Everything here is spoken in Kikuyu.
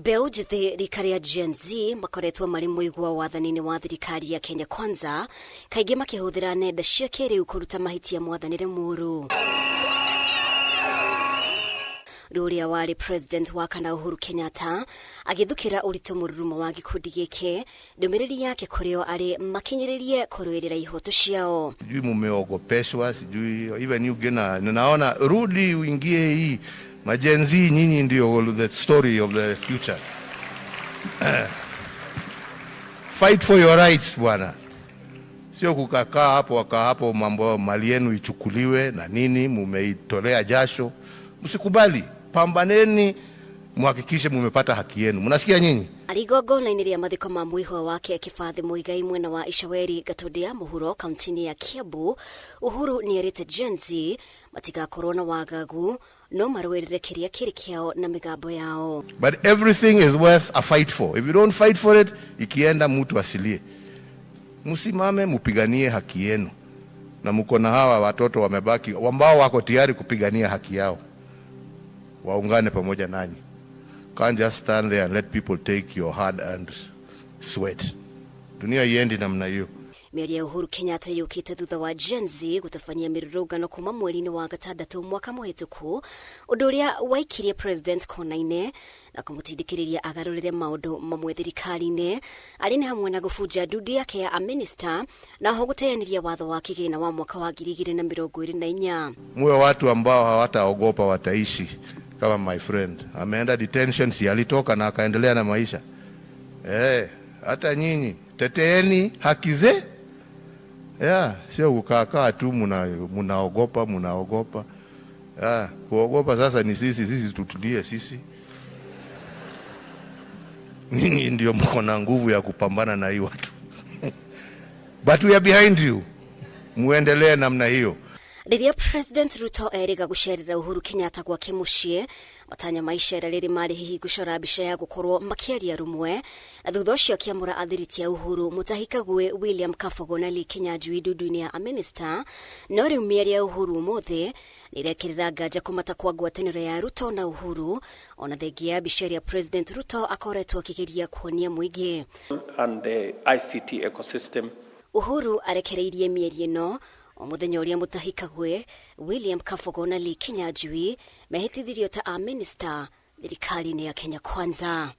Mbeũ njĩthĩ rika rĩa Gen Z makoretwo marĩ mũigua wathani-inĩ wa thirikari ya Kenya Kwanza, kaingĩ makĩhũthĩra nenda cia kĩrĩu kũruta mahĩtia mwathanĩre mũũru. Rũrĩa warĩ president wa kana Uhuru Kenyatta agĩthukĩra ũritũ mũrurumo wa gĩkundi gĩkĩ, ndũmĩrĩri yake kũrĩ o arĩ makinyĩrĩrie kũrũĩrĩra ihoto ciao. Sijui mumeogopeshwa, sijui even you gena, naona rudi uingie hii maGen Z, nyinyi ndio the story of the future. Fight for your rights bwana, sio kukakaa hapo wakaa hapo, mambo mali yenu ichukuliwe na nini, mumeitolea jasho. Msikubali, pambaneni, muhakikishe mumepata haki yenu. Mnasikia nyinyi? Arĩ igongona-inĩ rĩa mathiko ma mũihwa wake Kĩbathĩ Muigai mwena wa Icaweri Gatũndũ ya Mũhuro kaunti-inĩ ya Kiambu, Uhuru nĩerĩte Gen Z matigakorwo na wagagu no marũĩrĩre kĩrĩa kĩrĩ kĩao na mĩgambo yao. But everything is worth a fight for. If you don't fight for it, ikienda mtu asilie. Msimame mupiganie haki yenu, na mko na hawa watoto wamebaki ambao wako tayari kupigania haki yao, waungane pamoja nanyi. Can't just stand there and let people take your hard earned sweat. Dunia iendi namna hiyo. Mĩario ya Uhuru Kenyatta yũkĩte thutha wa Gen Z gũtabania mĩrũrũngano kuma mweri-inĩ wa gatandatũ mwaka mũhĩtũku, ũndũ ũrĩa waikirie president kona-inĩ na kũmũtindĩkĩrĩria agarũrĩre maũndũ mamwe thirikari-inĩ, arĩ nĩ hamwe na gũbunja ndundu yake ya amĩnĩsta na ho gũteanĩria watho wa kĩgĩna wa mwaka wa 2024. Muwe watu ambao hawataogopa, wataishi kama my friend ameenda detention, si alitoka na akaendelea na maisha. Hata nyinyi teteeni haki ze, yeah, sio kukaakaa tu munaogopa munaogopa. Yeah, kuogopa sasa ni sisi, sisi tutulie sisi. Nyinyi ndio mko na nguvu ya kupambana na hii watu. But we are behind you. Muendelee namna hiyo. Rĩrĩa President Ruto erĩga gũcerera Uhuru Kenyatta gwake mũciĩ, matanya ma icera rĩrĩ marĩ hihi gũcora mbica ya gũkorwo makĩaria rũmwe, na thutha ũcio akĩamũra athiriti a Uhuru Mutahi Kagwe, William Kabogo na Lee Kinyanjui ndundu-inĩ ya amĩnĩsta. No rĩu mĩario ya Uhuru ũmũthĩ nĩĩrekĩrĩra nganja kũmata kwa ngwatanĩro ya Ruto na Uhuru, ona thengia ya mbica ĩrĩa President Ruto akoretwo akĩgeria kuonia mũingĩ. And the ICT ecosystem. Uhuru arekereirie mĩario ĩno o mũthenya ũrĩa Mutahi Kagwe, William Kabogo na Lee Kinyanjui mehĩtithirio ta amĩnĩsta thirikari-inĩ ya Kenya Kwanza.